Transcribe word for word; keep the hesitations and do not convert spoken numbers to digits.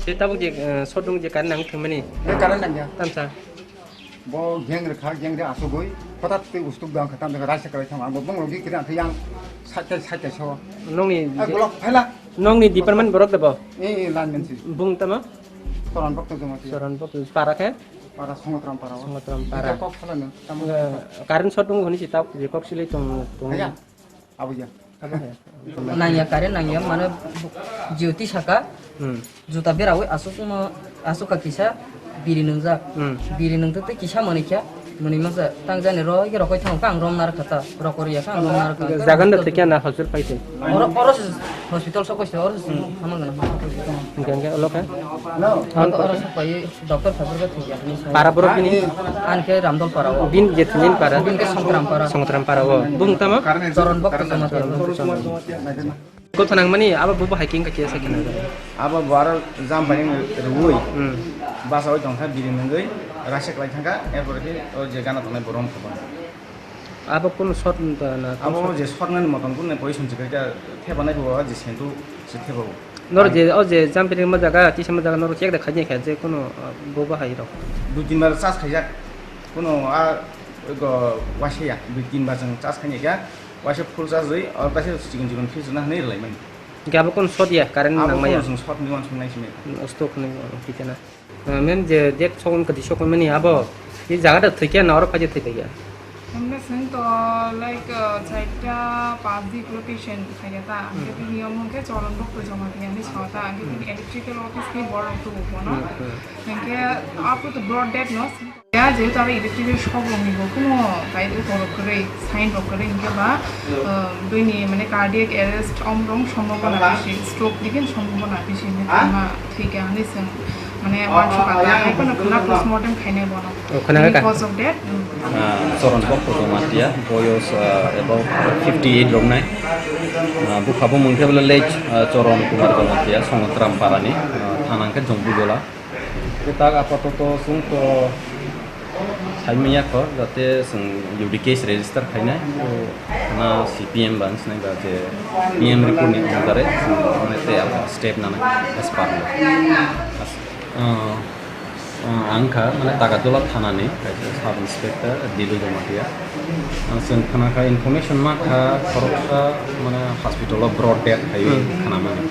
Tei tabuk je, eh, sodung je current nang thwngmani. Be current nangya. Tamsa. Bo gang rwkha, gang de asugwi, hothat tei ustuk dang kha, tamsa raisa kwlai thang, ang bo bong rogwi kiri ang thai yang side side side so. Nongni Eh, je, golok phaila. Nongni department borok de bo? Eh, eh, lineman si. Bung tamo? Soron Bhakta Jamatia. Soron Bhakta para khe? Para Songotram para o. Songotram para. Ita kok phaila no, tamo. Eh, current short wng hwnwi si tabuk je kok silai tong, tong. Haya. Abo ya. Abo ya. Nangya current nangya, mane jyoti saka. Hmm. Juta berawi asuk mo, asuk ka kisa biri nungjak. Hmm. Biri nungtwi twi kisa manwi kha, manwi masa tang jani ro, ike rokoi thang kang rom nar kha ta, rokor ya kang rom nar kha ta. Jagan da thikya na hospital pai se. Oro, oro se hospital sok se, oro se hamang gana. Hingke, hingke, olo khe? Oro, oro sok pai. Doctor Khaburga thwngya hwnwi sai. Para borok bini? Ani khe Ramdol para o. Bin je thwngya para? Bin khe Songtram para. Songtram para o. Bung tamo? Choron Bhakta Jamatia. Choron Bhakta Jamatia. Kotha nangmani abo bo hai khe wngkha khe sakhe na. Abo bo aro jam bai rwui. Hmm. Basa oi tongkha biri nungwi raisa kwlai thangkha, erpore khe o je gana tongnai borom khe. Abo kunu short wngkha na? Abo je short nani motom kunu position se khe thebanai bo je sentu se thebao. Noro je, o je jumping ma jaga, tisa ma jaga, noro check da khaji kha je kunu, uh, bo bahai rok. Dui tin bar charge khaijak. Kunu a go waisa ya, dui tin bar chwng charge khaini kha. Waisa full charge rwi, o kaisa chikon chikon fuse rwna hwnwi rwlaimani. Hingke abo kunu short ya, current nangma ya? Abo kunu chwng short ni wansuk nai simi. Stock ni, uh, kitana. Uh, men je dek sokon kadi sokon mani abo. I jaga da thwikya na oro phaji thwikya. Hwnba chwng to, like, uh, chaita pas di kilo patient khaikha ta, hwnkhe bini omo hwnkhe Choron Bhakta Jamatia hinwi sao ta, hwnkhe bini electrical office ni borok tubu bono. Hmm, hmm. Hwnkhe up to the broad death no, ya, jehetu aro electrical shock rokni bo kuno tai rok kwrwi, sign rok kwrwi, hwnkhe ba, uh, bini mane cardiac arrest om rok sombhabona bisi, stroke digin sombhabona bisi, hwnkhe tama thwikha hinwi chwng mane wansukha ta, hai phano khwna postmortem khainai bono. O, khwna kha. Because of that, mm. Ah, Choron Bhakta Jamatia, boyos, ah, about fifty eight rok nai. Ah, bupha bumung khe bole late, ah, Choron Kumar Jamatia, Songotram Parani, ah, thana hwnkhe Jompuidola. Khe tak apatoto chwng to sai manya kho, jate chwng U D case register khainai, to na C P M ba wngsinai ba je P M report ni onujare chwng mane tei abo step nanai as per law. As, ah, Ah, ang kha, mane, Tagarjola thanani kaisa sub inspector Dilu Jamatia. Ang chwng khna kha, information ma kha, khoroksa, mane, hospital o broad death hai Hmm. khna mani.